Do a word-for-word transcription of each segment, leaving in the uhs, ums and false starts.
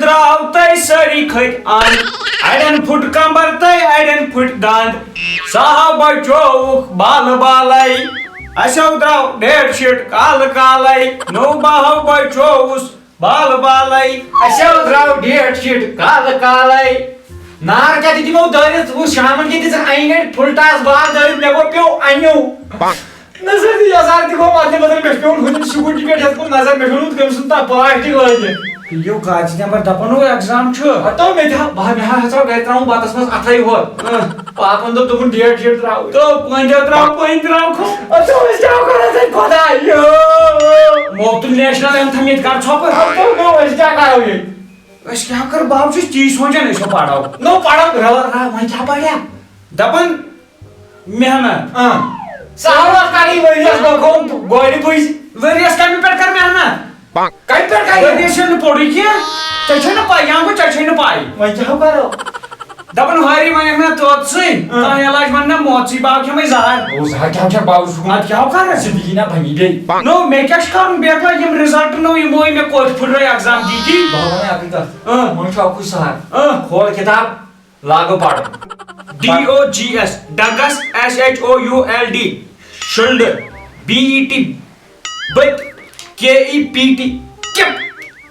آو تۄہہِ سٲری کھٔتۍ اَنٛد، اَڑٮ۪ن پھُٹ کمبر تہٕ اَڑٮ۪ن پھُٹۍ دَنٛد۔ سہو بچووُکھ بالہٕ بالَے، اَسیو درٛاو ڈیٹ شیٖٹ کالہٕ کالَے۔ نو بہو بچووُس بالہٕ بالَے، اَسیو درٛاو ڈیٹ شیٖٹ کالہٕ کالَے۔ نار کیٛاہ تہِ دِمو دٲرِتھ، وۄنۍ شامَن کیٛاہ دِژٕکھ اَنہِ گَٹہِ پھُل ٹاس بال دٲرِتھ، مےٚ گوٚو پیوٚو اَنیو۔ نظر دی یزار تہِ گوٚو مَدِ بدل، مےٚ چھُ پیوٚمُت ہُتٮ۪ن سکوٗٹی پٮ۪ٹھ ہٮ۪تھ کُن نظر، مےٚ چھُنہٕ ہُتھ کٔمۍ سُنٛد تَتھ پلاسٹِک لٲگِتھ۔ یہِ گوٚو کَتھ چھِ نٮ۪بر دَپان، ہُہ ایٚگزام چھُ۔ ہَتو مےٚ تہِ ہا، بہٕ ہا، مےٚ ہا ہیژاو گرِ ترٛاوُن بَتَس منٛز اَتھَے ہوت۔ اۭں۔ پاپَن دوٚپ، دوٚپُن، ڈیٹ شیٖٹ ترٛاو۔ تہٕ وۄنۍ تہِ ترٛاو، وۄنۍ ترٛاو۔ اَدٕ وۄنۍ کیٛاہ کَرو تیٚلہِ خۄدایو؟ موتُل نیشنل اینتھم ییٚتہِ کَر ژھۄپہٕ۔ اَدٕ وۄنۍ أسۍ کیٛاہ کَرو ییٚتہِ؟ أسۍ کیٛاہ کَرو؟ بہٕ چھُس تی سونٛچان، أسۍ ہا پَرو۔ نو پَرو، رٲو، رٲو، وۄنۍ کیٛاہ پَرِ؟ دَپان، محنت۔ اۭں۔ سہل اوس کرٕنۍ ؤریَس گوٚو گورِ بٕجۍ۔ ؤریَس کَمہِ پٮ۪ٹھ کَر محنت؟ کَمہِ پٮ۪ٹھ کَرِ؟ ؤریَس چھُنہٕ پوٚرُے کینٛہہ۔ ژےٚ چھےٚ نہٕ پَے، یا گوٚو ژےٚ چھےٚ نہٕ پَے۔ وۄنۍ کیٛاہ ہو کَرو؟ دَپان ہٲری وۄنۍ اَنَکھ نا توتسٕے۔ اۭں۔ کانٛہہ علاج وَن نا موتسٕے، بہٕ ہاوٕ کھٮ۪مَے زہر۔ او زہر کیٛاہ چھےٚ باوُس گوٚمُت؟ اَدٕ کیٛاہ ہو کَرٕ؟ زِندگی نا بَنی بیٚیہِ۔ نو، مےٚ کیٛاہ چھُ کَرُن؟ بیٚیہِ کَتھ یِم رِزَلٹ نو یِمو مےٚ کوٚت پھُٹرٲے ایٚگزام دی دی۔ بہٕ وَنَے اَکٕے کَتھ۔ اۭں۔ وۄنۍ چھُ اَکُے سہل۔ اۭں۔ کھول کِتاب۔ لاگو پرُن۔ D O G S, dogs, S H O U L D, should, B E T, بٔتۍ، کے ای پی ٹی، کِپ،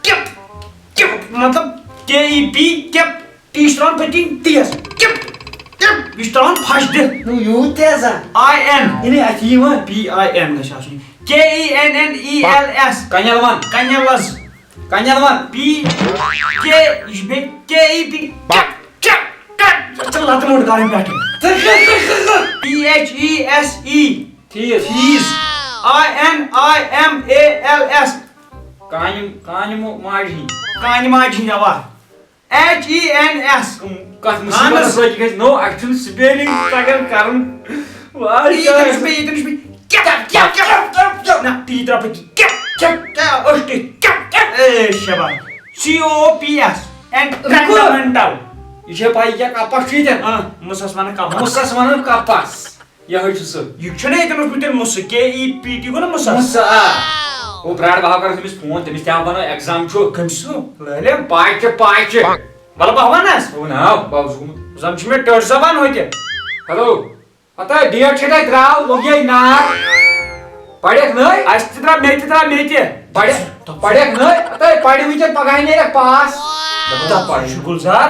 کِپ، کِپ، مطلب، کے ای پی، کِپ، ٹی چھُ ترٛاوان پٔتۍ کِنۍ ٹی یَس، کِپ، کِپ، یہِ چھُ ترٛاوان پھش دِتھ۔ نو، یوٗت تہِ ہسا۔ I N. یہِ نے اَتھِ یِوان۔ پی آی این گژھِ آسُن۔ K E N N E L S. Kennel وَن۔ کنیلس۔ کنیل وَن۔ پی کے، یہِ چھُ بیٚیہِ کے ای پی۔ ٹک، ٹک، ٹک۔ ژٕ لَتہٕ موٚٹ کَرٕنۍ پٮ۪ٹھٕ۔ P H E S E. ٹھیٖک۔ فیٖس۔ I N I M A L S. کانہِ، کانہِ مو-، ماجہِ ہِنٛدۍ۔ کانہِ ماجہِ ہِنٛدۍ، اَوا۔ H E N S. کم-، کتھ مُصیبتس اہن حظ۔ لٔگۍ أسۍ؟ نو، اَسہِ چھُنہٕ spelling تگان کرُن۔ واے ییٚتٮ۪ن چھُ مےٚ، ییٚتٮ۪ن چھُ مےٚ۔ کیٛاہ، کیٛاہ، کیٛاہ، کیٛاہ، کیٛاہ؟ نہ، ٹی ترٛاو پٔتۍ کِنۍ۔ کیٛاہ، کیٛاہ، کیٛاہ، ٲٹھ ٹی، کیٛاہ، کیٛاہ؟ اے، شاباش۔ C O P S, and رُکو۔ فنڈامنٹل۔ یہِ چھےٚ پَے، یہِ کیٛاہ کپس چھُ ییٚتٮ۪ن؟ آ، مُسس وَنان کپس۔ مُسس وَنان کپس۔ یہے چھُ سُہ۔ یہِ چھُنہ ییٚتٮ۪ن اوسمُت تیٚلہِ مُسہٕ، کے ای پی ٹی گوٚو نہ مُسَس؟ مُسہٕ، آ۔ او برٛاڈ، بہٕ ہاو کرو تٔمِس فون، تٔمِس تہِ ہاو ونو ایگزام چھُ۔ کٔمۍ سُہ؟ لٲلِم؟ پاے چھِ، پاے چھِ۔ وَلہٕ بہٕ ہاوَنَس۔ او نا، بہٕ اوسُس گوٚمُت۔ زَن چھُ مےٚ ٹٔٹۍ زبان ہوٚتہِ۔ ہیلو۔ ہتا ڈیٹ چھے تۄہہِ درٛاو، لوٚگ یے نار۔ پَرٮ۪کھ نٔے؟ اَسہِ تہِ درٛاو، مےٚ تہِ درٛاو، مےٚ تہِ۔ پَرٮ۪کھ، پَرٮ۪کھ نٔے؟ ہتا پَرِ وٕنکٮ۪ن، پَگاہ نیرٮ۪کھ پاس۔ دَپان پَرِ۔ چھُ گُلزار۔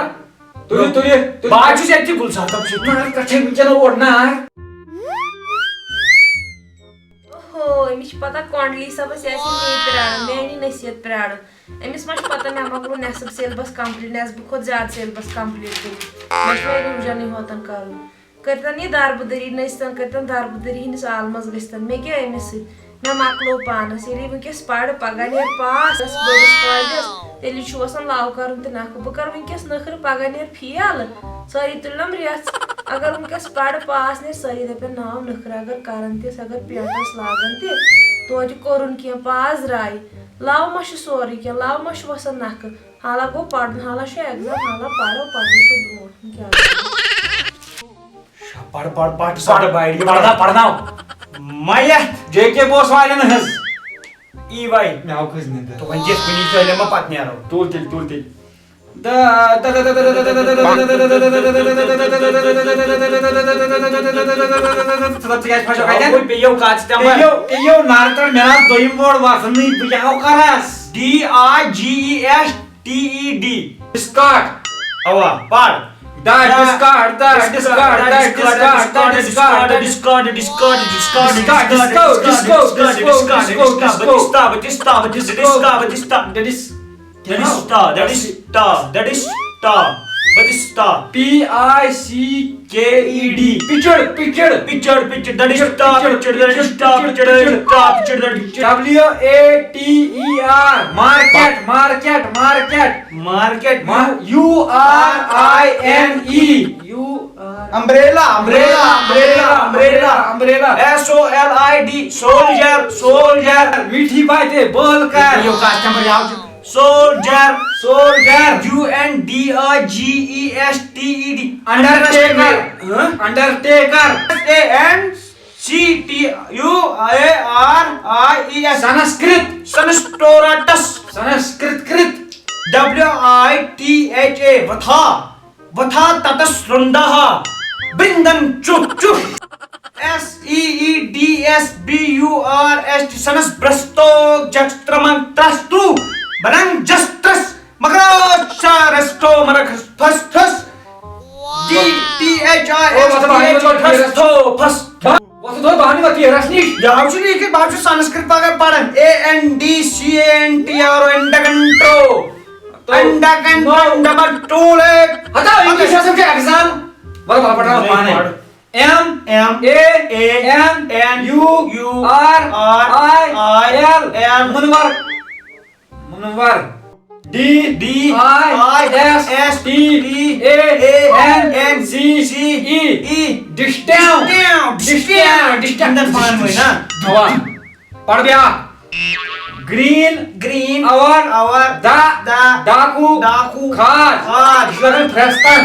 تُلِو، تُلِو، تُلِو۔ بہٕ حظ چھُس ییٚتہِ گُلزار، تَتھ چھُ نار کَٹھے وٕنکٮ۪ن اور نار۔ اوہو، أمِس چھِ پتہ کۄنٛڈلی صٲبَس یہِ آسہِ مے پرٛاران، میٛانی نصیحت پرٛاران۔ أمِس ما چھِ پتہ مےٚ مۄکلو نٮ۪صٕف syllabus complete، نٮ۪صبہٕ کھۄتہٕ زیادٕ syllabus complete کٔرِتھ۔ مےٚ چھُ وۄنۍ revision-ٕے ہوتَن کَرُن۔ کٔرۍتَن یہِ دربٕدٔری، نٔژۍتَن کٔرۍتَن دربٕدٔری ہٕنٛدِس عالمَس گٔژھۍتَن۔ مےٚ کیٛاہ أمِس سۭتۍ؟ مےٚ مۄکلو پانَس۔ ییٚلہِ یہِ وٕنۍکٮ۪س پَرٕ، پَگاہ نیرِ پاس، گژھِ بٔڑِس کالجَس، تیٚلہِ چھُ وَسان love کَرُن تہِ نَکھٕ۔ بہٕ کَرٕ وٕنۍکٮ۪س نٔکھرٕ، پَگاہ نیرِ fail۔ سٲری تُلنَم ریٚژھ۔ اگر وٕنۍکٮ۪س پَرٕ پاس نیرِ، سٲری دَپَن ناو نٔکھرٕ۔ اگر کَرَن تہِ، اگر پینٛٹَس لاگَن تہِ، توتہِ کوٚرُن کینٛہہ، پاس درٛاے۔ Love ما چھُ سورُے کینٛہہ، love ما چھُ وَسان نَکھٕ۔ حالہ گوٚو پَرُن، حالہ چھُ exam، حالہ پَرو، پَتہٕ وٕچھو برونٛٹھ کُن کیٛاہ گژھِ۔ پَر، پَر، پَر، پَر، پَر، پَر، پَرناو۔ مَیَتھ۔ جے کے بوس والٮ۪ن ہٕنٛز۔ ای واے۔ مےٚ آو کھٔج نِندٕر۔ تہٕ وۄنۍ دِتھ کُنی سٲلِم ما پَتہٕ نیرو۔ تُل تیٚلہِ، تُل تیٚلہِ۔ ژٕ کیٛازِ پھسیو کَتٮ۪ن؟ پیٚیو، پیٚیو نارٕ تَل، مےٚ نہ دوٚیِم word وَسان نٕے، بہٕ کیٛاہ ہو کَرَس؟ D I G E S T E D. Discard. اوا، پَر۔ دا ڈِسکارڈ، دا ڈِسکارڈ، دا ڈِسکارڈ، دا discard, discard, discard, discard, discard, discard, discard, discard, discard, discard, discard, discard, discard, discard. دٔٹِس ٹا، دٔٹِس ٹا، دٔٹِس ٹا، دٔٹِس ٹا، بٔتِس ٹا۔ P I C K E D. پِچڑ، پِچڑ۔ پِچڑ، پِچڑ، دٔٹِس ٹا، پِچڑ، دٔٹِس ٹا، پِچڑ، دٔٹِس ٹا، پِچڑ۔ W A T E R, market, market, market. Market. ما-، U R I N E. U R. Umbrella, umbrella, umbrella, umbrella, umbrella. S O L I D, soldier, soldier. میٹھی باتیں بول کر۔ یو کسٹمر یاو چھُ۔ Soldier. Soldier. U N D I G E S T E D. Undertaker. ہاں؟ Undertaker. A N C T U A R I E S. Sanskrit. سنسٹوراٹس۔ سنسکرت کرت۔ W I T H A, وتھا، وتھا تتس رُندا ہا، برندن چُپ چُپ۔ S E E D S B U R S T، سنس برستو، جکسترمن ترستو، برنگ جسترس، مگراچا رستو، مرک پھس پھس۔ D T H I O, S مطلب، T اَتھ منٛز H چھُ پھس تھو، پھس۔ وۄتھ تھو بہٕ ہن وۄتھ یہِ رس نِش۔ یہِ حظ چھُ لیکھِتھ، بہٕ حظ چھُس سنسکرت پگاہ پران۔ A N D C A N T R O، انڈکنٹو۔ تہٕ انڈکنٹو، نو۔ ڈبل ٹوٗلے۔ ہتا، انگلش ہسا چھُ ایگزام۔ وَلہٕ بہٕ پَرناوٕ پانے۔ پَر۔ M M A A N N U R I L۔ L۔ Munawar. Munawar. D D I S S T A N C E۔ ڈسٹاو۔ ڈسٹاو۔ ڈسٹاو۔ ڈسٹاو۔ گِنٛدن پانہٕ ؤنۍ، ہا؟ اوا۔ پَر بیٛاکھ۔ گرین۔ گرین۔ اور۔ اور۔ دا۔ ڈاکو۔ ڈاکو۔ کھاد۔ کھاد۔ یہِ چھُ لگان پھرٛستن۔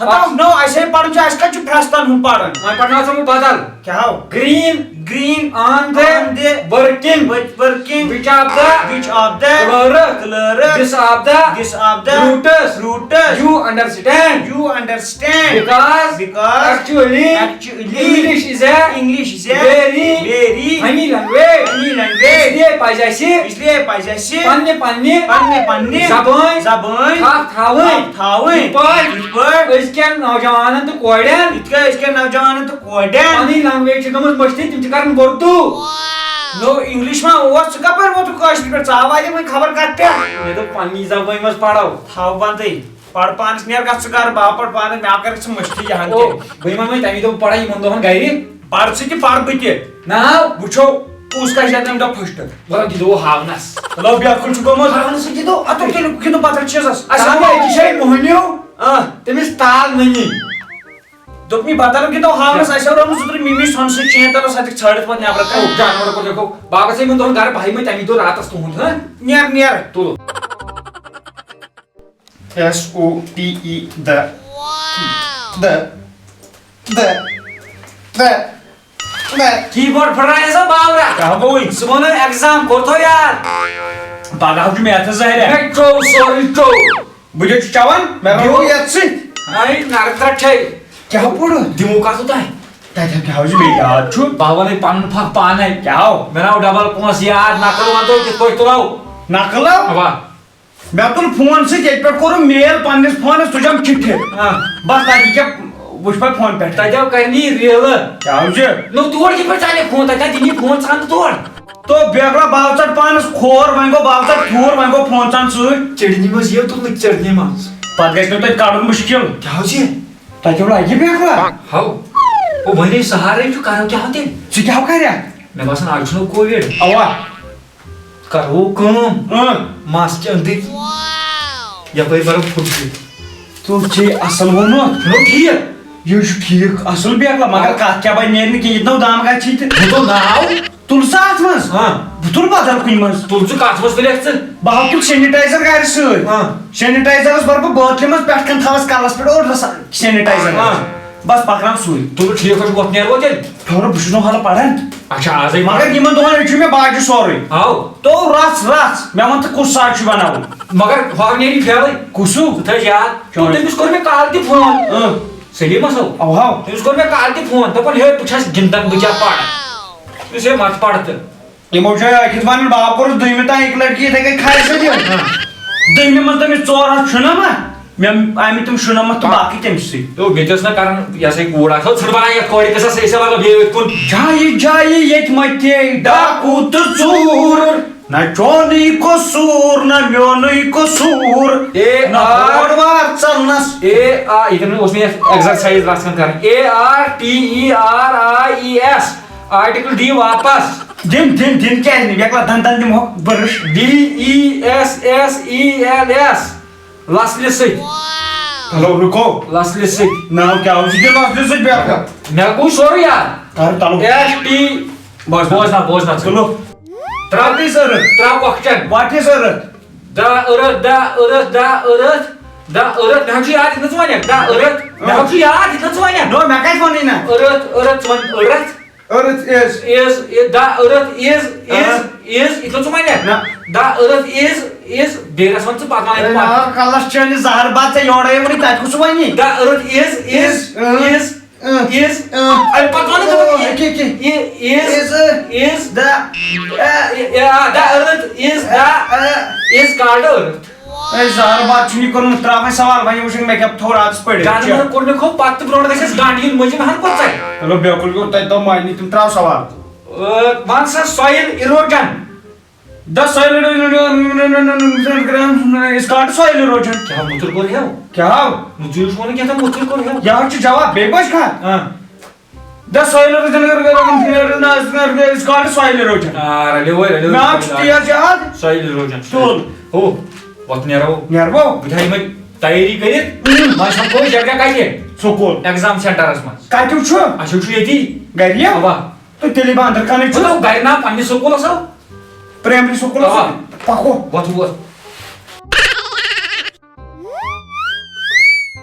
ہتو، نو، اسے پرُن چھُ، اسہِ کتہِ چھُ پھرٛستن ہُنٛد پرُن؟ وۄنۍ پرناو ژٕ بہٕ بدل۔ کیٛاہ ہو؟ Green۔ Green۔ On the۔ On the۔ Working۔ Wo-, working۔ Which of the۔ Which of the۔ Clerk۔ Clerk۔ This of the۔ This of the۔ Fruits۔ Fruits۔ You understand۔ You understand۔ Because۔ Because۔ Actually۔ Actually۔ English is a۔ English is a۔ Very۔ Very۔ Funny language۔ Funny language۔ اس لیے پزِ اسہِ۔ اس لیے پزِ اسہِ۔ پننہِ پننہِ۔ پننہِ پننہِ۔ زبٲنۍ۔ زبٲنۍ۔ تھپھ تھاوٕنۍ۔ تھپھ تھاوٕنۍ۔ یِتھ پٲٹھۍ۔ یِتھ پٲٹھۍ۔ أزکٮ۪ن نوجوانن تہٕ کورٮ۪ن۔ یِتھ کٔنۍ أزکٮ۪ن نوجوانن تہٕ کورٮ۪ن۔ پنٕنۍ language چھِ گٔمٕژ مٔشتٕے، تِم چھِ کران اردو۔ نو، English ما اوس، ژٕ کپٲرۍ ووتُکھ کٲشرِ پٮ۪ٹھ؟ ژٕ آو وۄنۍ خبر کتھ پٮ۪ٹھ؟ مےٚ دوٚپ پننی زبٲنۍ منٛز پرو۔ تھاو بندٕے۔ پڑ پانس، نیر گژھ ژٕ گرٕ، بہٕ ہا پرٕ پانہٕ، مےٚ ہا کر ژٕ مٔشتٕے یہِ ہن او، تہِ۔ بہٕ یِمن وۄنۍ تمی دۄہ پرے یِمن دۄہن گرِ۔ پڑ ژٕ تہِ، پڑ بہٕ تہِ۔ ناو؟ وٕچھو، کُس کتہِ چھِ تٔمۍ دۄہ first۔ وَلہٕ دِیِو ہاونَس۔ چلو، بیٛاکھ کُل چھُ گوٚمُت۔ ہاونَس سۭتۍ دِیِو، اَتھ کیٛاہ گِنٛدو بدل چیٖزَس؟ اَسہِ آو أکِس جایہِ مۄہنیو، آ۔ تٔمِس تال نٔنی۔ دوٚپمَے بدل گِنٛدو ہاونَس، اَسہِ آو روٚنمُت زٕ ترٛےٚ مِمی سۄنہٕ سۭتۍ چین، تَلو سۄ تہِ ژھٲنٛڈِتھ پَتہٕ نٮ۪برٕ کَنہِ۔ او، جانوَر کوٚت لیکھو؟ بابا ژٕ یِمَن دۄہَن گَرٕ، بہٕ ہاوٕ یِمَن تَمی دۄہ راتَس تُہُنٛد، ہہ؟ نیر، نیر۔ تُلو۔ S O T E، the۔ The۔ The۔ The۔ Keyboard پھٕٹرایے سا باورا۔ کیٛاہ گوٚوُے؟ ژٕ وَن exam کوٚرتھو یاد؟ پگاہ چھُ maths ظٲہِر۔ مےٚ چوٚو سورُے چوٚو۔ بہٕ کیٛاہ چھُس چٮ۪وان؟ مےٚ رَنو یَتھ سۭتۍ۔ اَے نَرٕ ترٛٹھ چھے۔ کیٛاہ پوٚرُتھ؟ دِمو کَتھ تۄہہِ؟ تَتہِ کیٛاہ حظ چھُ مےٚ یاد چھُ؟ بہٕ وَنَے پَنُن پھَکھ پانَے۔ کیٛاہ ہو؟ مےٚ ناو ڈبل پونٛسہٕ یاد، نقل وَن تۄہہِ کِتھ پٲٹھۍ تُلو؟ نقل ہو؟ اَوا۔ مےٚ تُل فون سۭتۍ، ییٚتہِ پٮ۪ٹھ کوٚرُم mail پننِس فونس، تُجم چِٹھِ۔ آ۔ بس تَتہِ کیٛاہ وٕچھ پَتہٕ فون پٮ۪ٹھ۔ تَتہِ آو کرنی ریلہٕ۔ کیٛاہ حظ چھِ؟ نو تور کِتھ پٲٹھۍ ژَلہِ فون؟ تَتہِ آو دِنی فون ژَلان تہٕ تور۔ تو بیکرا باو ژَٹ پانس کھور، وۄنۍ گوٚو باو ژَٹ کھور، وۄنۍ گوٚو فون ژَن سۭتۍ۔ چڑنی منٛز یِیو تُلنہٕ چڑنی منٛز۔ پتہٕ گژھِ نہٕ تۄہہِ کڑُن مُشکِل۔ کیٛاہ حظ چھِ؟ تۄہہِ کیٛاہ لگہِ بیکرا؟ ہاو۔ او وۄنۍ سہارے چھُ، کرو کیٛاہ تیٚلہِ؟ ژٕ کیٛاہ کرکھ؟ مےٚ باسان آز چھُنہٕ کووِڈ۔ اوا۔ کرو کٲم۔ اۭں۔ مَس چھِ أنٛدٕرۍ۔ یپٲرۍ برو پھُٹ دِتھ۔ تُل ژےٚ اصل ووٚنُتھ۔ نو ٹھیٖک۔ یہِ چھُ ٹھیٖک، اصل بیکلا، مگر آ۔ کتھ کیٛاہ بنہِ، نیرِ نہٕ کینٛہہ، ییٚتہِ نو دامہٕ گژھِ تہِ۔ بہٕ تُل ناو۔ تُل سا اتھ منٛز۔ ہاں۔ بہٕ تُلہٕ بدل کُنہِ منٛز۔ تُل ژٕ کتھ منٛز تُلکھ ژٕ؟ بہٕ ہاو تُل sanitizer گرِ سۭتۍ۔ ہاں۔ Sanitizerس برٕ بہٕ بٲتلہِ منٛز، پٮ۪ٹھ کنہِ تھاوس کلس پٮ۪ٹھ اور رسا sanitizer۔ ہاں۔ بس پکناو سُے۔ تُل ٹھیٖک حظ چھُ، وۄتھ نیرو تیٚلہِ۔ خبر بہٕ چھُس نہٕ حالہ پران۔ اچھا، آزے مگر یِمن دۄہن ہیوٚچھ مےٚ باقٕے سورُے۔ ہاو۔ تو رژھ رژھ، مےٚ وَن ژٕ کُس ساز چھُ بناوُن؟ مگر ہۄ نیری فیلٕے۔ کُسُ؟ ژٕ تھٲیِز یاد۔ کیٛاہ؟ تٔمِس کوٚر مےٚ کالہٕ تہِ فون۔ اۭں۔ سلیٖمس ہو۔ اَوہاو۔ تٔمِس کوٚر مےٚ کالہٕ تہِ فون، دوٚپُن، ہے، بہٕ چھَس گِنٛدان، بہٕ کیٛاہ پَرٕ؟ دوٚپُس، ہے، مَتہٕ پَر تہٕ۔ یِمو چھُ أکِس وَنان، بہٕ ہاو کوٚرُس دوٚیمہِ تام اَکہِ لَٹہِ یِتھَے کَنۍ کھالہِ سۭتۍ۔ ہاں۔ دوٚیمہِ منٛز تٔمِس ژور ہَتھ شُنَمَتھ، مےٚ آمٕتۍ تِم شُنَمَتھ تہٕ باقٕے تٔمۍ سٕے۔ دوٚپ، مےٚ تہِ ٲس نہ کَران، یہِ ہسا یہِ کوٗر اَکھ، ژھٕٹ بَنان یَتھ کورِ قٕصَس، أسۍ ہا مطلب بیٚیہِ أتھۍ کُن۔ جایہِ جایہِ ییٚتہِ مَتہِ ڈاکوٗ تہٕ ژوٗر۔ نہ چونُے قصوٗر، نہ میونُے قصوٗر۔ اے نہ آر۔ ہور وار ژَلنَس۔ اے آ، ییٚتٮ۪ن اوس مےٚ یَتھ exercise رَژھ کھنٛڈ کَرٕنۍ۔ A R T E R I E S, Article D واپس۔ دِم، دِم، دِم کیٛازِ نہٕ؟ یَکلا دَن دَن دِمہو بٕرٕش۔ D E S S E L S۔ لَسلہِ سۭتۍ۔ ہیلو، رُکو۔ لَسلہِ سۭتۍ۔ ناو کیٛاہ اوس یہِ؟ لَسلہِ سۭتۍ بیٚہہ۔ مےٚ گوٚو سورُے یاد۔ کر تَلو۔ H T۔ بوز۔ بوز نا، بوز نا ژٕ۔ تُلو۔ ترٛاو۔ What is earth؟ ترٛاو question۔ What is earth؟ The earth، the earth، the earth، the earth۔ مےٚ حظ چھُ یاد، یِتھ نہٕ ژٕ وَنکھ۔ The earth۔ مےٚ حظ چھُ یاد، یِتھ نہٕ ژٕ وَنکھ۔ No، مےٚ کَتہِ ووٚنُے نہ؟ Earth، earth، ژٕ وَن earth۔ Earth is۔ Is، the earth is، is، آ۔ Is، یِتھ نہٕ ژٕ وَنکھ۔ نہ۔ The earth is، is بیٚیہِ رَس وَن ژٕ پَتہٕ وَن اَمہِ پَتہٕ۔ یار کَلَس چٲنِس زَہر بَتہٕ ژےٚ یورَے ووٚنُے تَتہِ کُس وَنہِ؟ The earth is is in. is in. is اۭں۔ اَمہِ پَتہٕ وَن ژٕ اۭں۔ پَتہٕ کہِ- کہِ- یہِ is is is the yeah, the earth is the is called earth۔ A زہر بَتہٕ چھُ یہِ کوٚرمُت ترٛاو وۄنۍ سوال وۄنۍ وٕچھُن مےٚ کیٛاہ تھوٚو راتَس پٔرِتھ۔ گَنٛدٕ منٛز کوٚر مےٚ کھوٚو پَتہٕ تہٕ برونٛٹھ گژھِ اَسہِ گَنٛڈ یُن مٔنٛزِم ہَن کوٚت ژَلہِ۔ چلو بِلکُل گوٚو تۄہہِ دوٚپ معنی تِم ترٛاو سوال۔ ٲ، وَن سا soil erosion۔ The soil erosion is called soil erosion۔ کیٛاہ مُتُر کوٚر ہیو؟ کیٛاہ ہو؟ مُتُر چھُ وَنان کیٛاہ تام مُتُر کوٚر ہیو۔ یہِ حظ چھُ جواب بیٚیہِ بوزِ کھا؟ آ۔ The soil erosion is called soil erosion۔ آ، رَلیو وۄنۍ، رَلیو۔ مےٚ حظ چھُ تیز یاد۔ Soil erosion۔ تُل۔ ہو، وۄتھ نیرو۔ نیرٕ بو؟ بہٕ تھاوٕ یِمَے تیٲری کٔرِتھ۔ وۄنۍ سَمکھو أسۍ جگہ کَتہِ؟ سکوٗل۔ Exam centreس منٛز۔ کَتیُک چھُ؟ اَسہِ چھُ ییٚتی۔ گَرِ؟ اَوا۔ تہٕ تیٚلہِ بہٕ اَندَر کَنٕے بہٕ چھُس۔ تھاوٕ گَرِ ناو پنٛنہِ سکوٗلَس اَو۔ پرٛایمری سکوٗلَس؟ اَوا۔ پَکو۔ وۄتھ وۄتھ۔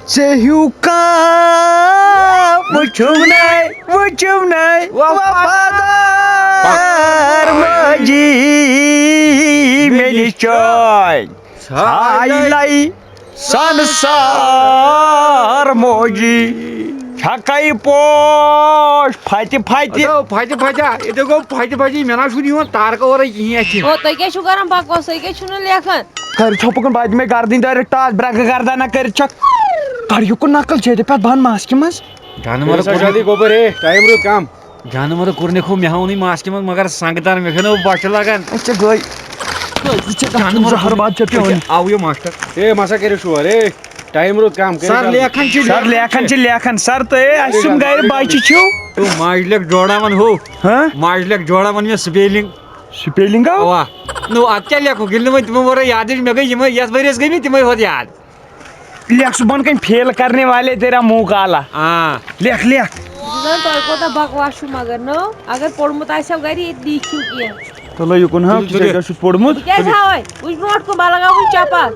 ژےٚ ہیوٗ کانٛہہ وٕچھُم نَے، وٕچھُم نَے وفادار ماجی مےٚ نِش چٲنۍ۔ ژھایہِ لَے سنسار موجی چھَکَے پوش پھَتہِ پھَتہِ۔ ہتو پھٹہِ پھٹیا، ییٚتہِ گوٚو پھٹہِ پھٹہِ، مےٚ نہ چھُنہٕ یِوان تارکہٕ اورے کِہیٖنۍ اَتھِ۔ او، تُہۍ کیٛاہ چھِو کران بکواس؟ تُہۍ کیٛاہ چھِو نہٕ لیکھان؟ کر چھو پکن بعد میں گردن دٲرِتھ ٹاس برٛکہٕ گردن نہ کٔرِتھ چھکھ۔ کر یہِ کُن نقل چھے دِ پتہٕ بہن ماسکہِ منٛز۔ جانور کٔرِو سا جلدی گوٚبُر ہے، ٹایم روٗد کم۔ جانور کوٚر نہٕ کھو مےٚ ہاونٕے ماسکہِ منٛز، مگر سنٛگتر مےٚ کھیٚنو بۄچھِ لگان۔ اچھا گٔے۔ ژےٚ کَتھ چھُم زہر باد ژےٚ پیوٚن۔ آو یہِ ماسٹر۔ ہے مسا کٔرِو شور ہے، ٹایم روٗد کم۔ کٔرِو سر جلدی۔ لیکھان چھِ سر لیکھان چھِ لیکھان سر تُہۍ اَسہِ چھُم گرِ بچہِ چھِو۔ تو ماجہِ لیکھ جوڑاوان ہو۔ ہاں؟ ماجہِ لیکھ جوڑاوان مےٚ سپیلنگ۔ سپیلنگ آو؟ اوا۔ نو اتھ کیٛاہ لیکھو؟ ییٚلہِ نہٕ وۄنۍ تِمن وورٲے یادٕچ مےٚ گٔے یِمے یتھ ؤریس گٔے مےٚ تِمے ہوت یاد۔ لیکھ سُہ بۄن کَنہِ فیل کرنے والے تیرا منہ کالا۔ آ۔ لیکھ لیکھ۔ بہٕ چھُس دَپان، تۄہہِ کوٗتاہ بکواس چھُو مگر، نو؟ اگر پوٚرمُت آسہِ ہاو گرِ، ییٚتہِ لیٖکھِو کینٛہہ۔ تُلو یہِ کُن ہاو، ژٕ کیٛاہ چھُکھ پوٚرمُت؟ بہٕ کیٛازِ ہاوَے؟ وٕچھ برونٛٹھ کُن، بہٕ لگاوٕ وٕنہِ چپل۔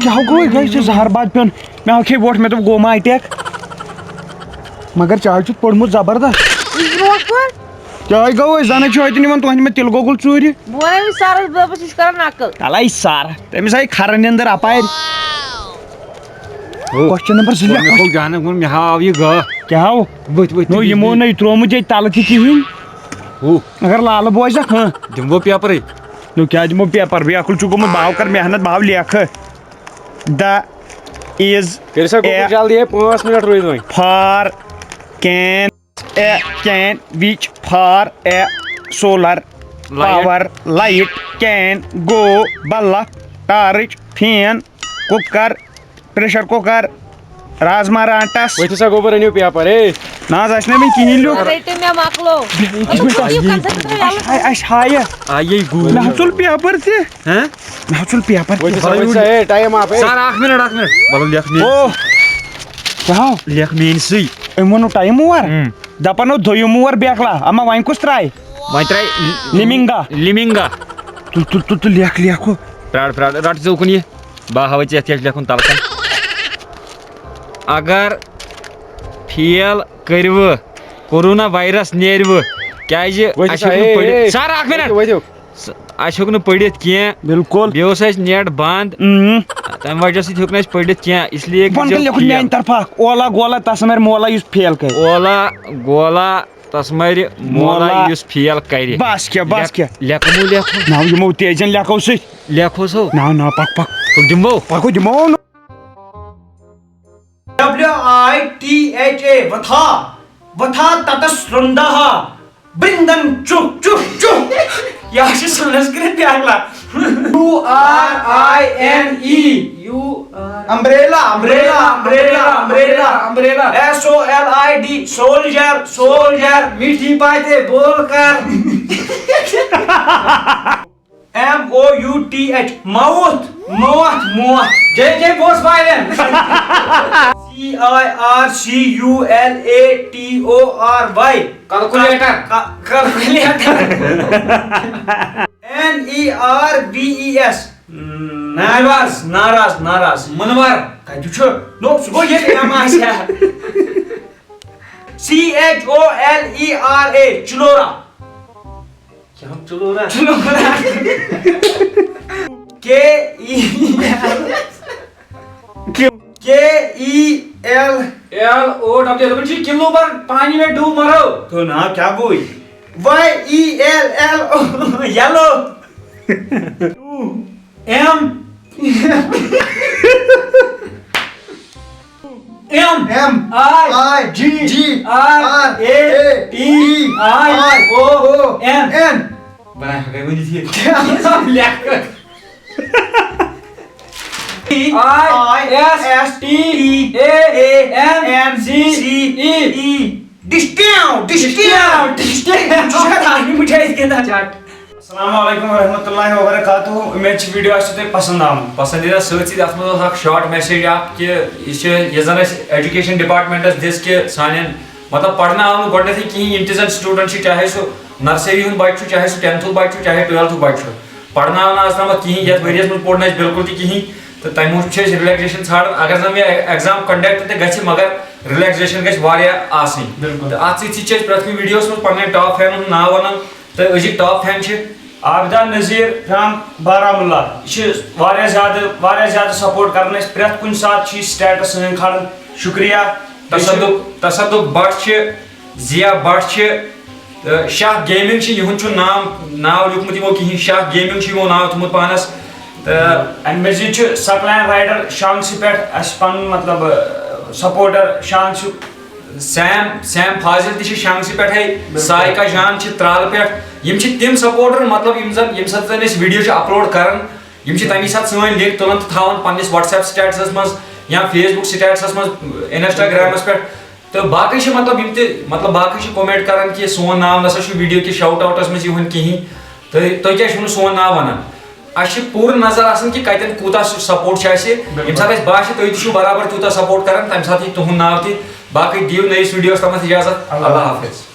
کیٛاہ گوٚو؟ یہِ گوٚو زہر باد پیوٚن۔ مےٚ ہاو کھے ووٹ، مےٚ دوٚپ گوما اٹیک۔ مگر چاے چھُتھ پوٚرمُت زبردست۔ وٕچھ برونٛٹھ کُن۔ چاے گوٚو، أسۍ زنہٕ چھِ اَتہِ نِوان تُہنٛدِ مےٚ تِلہٕ گۄگُل ژوٗرِ۔ بہٕ وَنے وٕنہِ سرس، بہٕ دوٚپُس، یہِ چھُ کران نقل۔ تَلَے سر، تٔمِس آیہِ کھرٕ نیٚنٛدٕر اَپارِ۔ کوسچن نمبر زٕ کوٚر مےٚ لیکھ۔ کھو جانہٕ ووٚن مےٚ ہاو یہِ گاہ۔ کیٛاہ ہاو؟ بٔتھۍ بٔتھۍ نو تہِ یِمو بِجلی۔ نَے ترٛوومُت ییٚتہِ تَلہٕ تہِ کِہیٖنۍ۔ ہُہ۔ اگر لالہٕ بوزکھ، ہاں۔ دِمہٕ بہٕ پیپرٕے۔ نو کیٛاہ دِمو پیپر؟ بیکُل چھُ گوٚمُت، بہٕ ہاو کر محنت، بہٕ ہاو لیکھٕ۔ The is کٔرِو سا گوٚبُر اے جلدی ہے، پانٛژھ منٹ روٗدۍ وۄنۍ۔ for can a can which for a solar power light can go bulb torch fan cooker pressure cooker رازما رانٹس۔ ؤتھِو سا گوٚبُر، أنِو پیپر ہے۔ نہ حظ، اَسہِ نہ وٕنہِ کِہیٖنۍ لیوٚکھ۔ رٔٹِو مےٚ مۄکلو۔ أمِس چھُ یہِ کَتھ یَلہٕ۔ آیے گوٗ۔ اَسہِ ہایہِ۔ آیے گوٗ۔ مےٚ حظ ژوٚل پیپر تہِ۔ ہاں؟ مےٚ حظ ژوٚل پیپر تہِ۔ ؤتھِو سا، ؤتھِو سا، ہے، ٹایم آپ ہے۔ سر اکھ منٹ، اکھ منٹ۔ وَلہٕ لیکھ مےٚ۔ او کیٛاہ ہو؟ لیکھ میٲنۍ سٕے۔ أمۍ ووٚنُو ٹایم اوور۔ اۭں۔ دَپان اوس دوٚیِم اوور بیکلا۔ اما وۄنۍ کُس ترٛایہِ؟ وۄنۍ ترٛایہِ لِمِنگا۔ لِمِنگا۔ تُل تُل تُل تُل لیکھ لیکھ ہُہ۔ پرٛار پرٛار، رَٹ ژٕ اُکُن یہِ۔ بہٕ ہاوَے ژےٚ یَتھ کیٛاہ چھُ لیکھُن تَلہٕ کَن۔ اگر فیل کٔرِوٕ، کورونا وایرس نیرِوٕ، کیٛازِ ؤتھِو اَسہِ سا، ہیوٚک نہٕ ہے، پٔرِتھ۔ ہے۔ سر اکھ منٹ۔ ؤتھِو، ؤتھِو۔ س-، اَسہِ ہیوٚک نہٕ پٔرِتھ کینٛہہ۔ بِلکُل۔ بیٚیہِ اوس اَسہِ نیٹ بنٛد۔ اۭں۔ تَمہِ وجہ سۭتۍ ہیوٚک نہٕ اَسہِ پٔرِتھ کینٛہہ، اس لیے بۄن کَن لیکھُن میٛانہِ طرفہٕ اکھ اولا گولا تَس مَرِ مولا یُس فیل کَرِ۔ اولا گولا تَس مَرِ مولا مولا۔ یُس فیل کَرِ۔ بس کیٛاہ، بس لیکھ-، کیٛاہ؟ لیکھمو لیکھو۔ ناو یِمو تیزن لیکھو سۭتۍ۔ لیکھو سو۔ ناو ناو پَک پَک۔ تُل دِمو۔ پَکو دِمو نہٕ۔ W I T H A وتھا، وتھا تتس رُنڈہا، برندن چُھ چُھ چُھ۔ یہِ حظ چھِ سنسکرت بیاکھ لا۔ U R I N E، U R، umbrella، umbrella، umbrella، umbrella، umbrella۔ S O L I D، soldier، soldier۔ میٹھی باتیں بول کر۔ M O U T H، mouth، mouth, mouth. J J بوس وائلن۔ C I R C U L A T O R Y، calculator۔ Calculator۔ N E R V E S، nervous، ناراض، ناراض۔ منور۔ کتہِ چھُ؟ نو، سُہ گوٚو ییٚلہِ M آسہِ ہا۔ C H O L E R A, Cholera. کیٛاہ ہم چلو را؟ Cholera. K E K E L L O W، دَپان چھِ کِلوٗ بَر پانی میں ڈوب مرو۔ تو نا کیا گوئی؟ Y E L L O, yellow. M M M I I G G R R A A T T I I O O N۔ N. بنایا ہٮ۪کَے ؤنِتھ یہِ۔ لیکھ۔ I S T A N C E۔ Discount, discount. Discount, discount۔ ژٕ چھُکھ اَتھ army مِٹھٲے أسۍ گِنٛدان۔ السلام علیکم ورحمۃ اللہ وبرکاتہ۔ امید چھِ video آسہِ تۄہہِ پسند آمُت۔ پسندیدہ سۭتۍ سۭتۍ اتھ منٛز ٲس اکھ short message اکھ کہِ یہِ چھِ، یہِ زن اسہِ education department س دِژ کہِ سانٮ۪ن، مطلب، پرنہٕ آو نہٕ گۄڈٕنیتھٕے کِہینۍ، یِم تہِ زن student چھِ، چاہے سُہ nursery ہُنٛد بچہِ چھُ، چاہے سُہ tenth ہُک بچہِ چھُ، چاہے twelfth ہُک بچہِ چھُ، پرنہٕ آو نہٕ آز تامَتھ کِہینۍ، یتھ ؤریس منٛز پوٚر نہٕ اسہِ بالکل تہِ کِہینۍ۔ تہٕ تمہِ موٗجوٗب چھِ أسۍ relaxation ژھانڈان۔ اگر زن یہِ exam conduct تہِ گژھِ، مگر relaxation گژھِ واریاہ آسٕنۍ۔ بالکل۔ تہٕ اتھ سۭتۍ سۭتۍ چھِ أسۍ پرٛٮ۪تھ کُنہِ videoس منٛز پننٮ۪ن top fanن ہُنٛد ناو ونان۔ تہٕ أزِکۍ top fan چھِ عابدہ نذیر from بارہمولہ۔ یہِ چھِ واریاہ زیادٕ، واریاہ زیادٕ support کران اَسہِ۔ پرٛٮ۪تھ کُنہِ ساتہٕ چھِ یہِ status سٲنۍ کھالان۔ شُکریہ۔ تصدق، تصدق بٹ چھِ، ضیا بٹ چھِ، تہٕ شاہ gaming چھِ، یِہُنٛد چھُنہٕ نام، ناو لیوٗکھمُت یِمو کِہینۍ۔ شاہ gaming چھُ یِمو ناو تھوٚومُت پانس۔ تہٕ اَمہِ مٔزیٖد چھُ سکلین رائڈر شانگسہِ پٮ۪ٹھ اَسہِ پنُن، مطلب، supporter۔ شانگسہِ سیم، سیم فاضل تہِ چھِ شانگسہِ پٮ۪ٹھے، سائقہ جان چھِ ترالہٕ پٮ۪ٹھ۔ یِم چھِ تِم supporter، مطلب، یِم زن، ییٚمہِ ساتہٕ زن أسۍ video چھِ upload کران، یِم چھِ تَمی ساتہٕ سٲنۍ link تُلان تہٕ تھاوان پننِس WhatsApp statusس منٛز یا Facebook statusس منٛز، Instagramس پٮ۪ٹھ۔ تہٕ باقٕے چھِ، مطلب، یِم تہِ، مطلب، باقٕے چھِ comment کران کہِ سون ناو نسا چھُ video کِس shout outس منٛز یِوان کِہینۍ، تہٕ تُہۍ کیٛازِ چھِو نہٕ سون ناو ونان؟ اَسہِ چھِ پوٗرٕ نظر آسان کہِ کَتٮ۪ن کوٗتاہ سُہ support چھُ اَسہِ۔ ییٚمہِ ساتہٕ اَسہِ باسہِ تُہۍ تہِ چھِو برابر تیوٗتاہ support کران، تَمہِ ساتہٕ یی تُہُنٛد ناو تہِ۔ باقٕے دِیِو نٔیِس videoس تامَتھ اِجازت۔ اللہ حافظ۔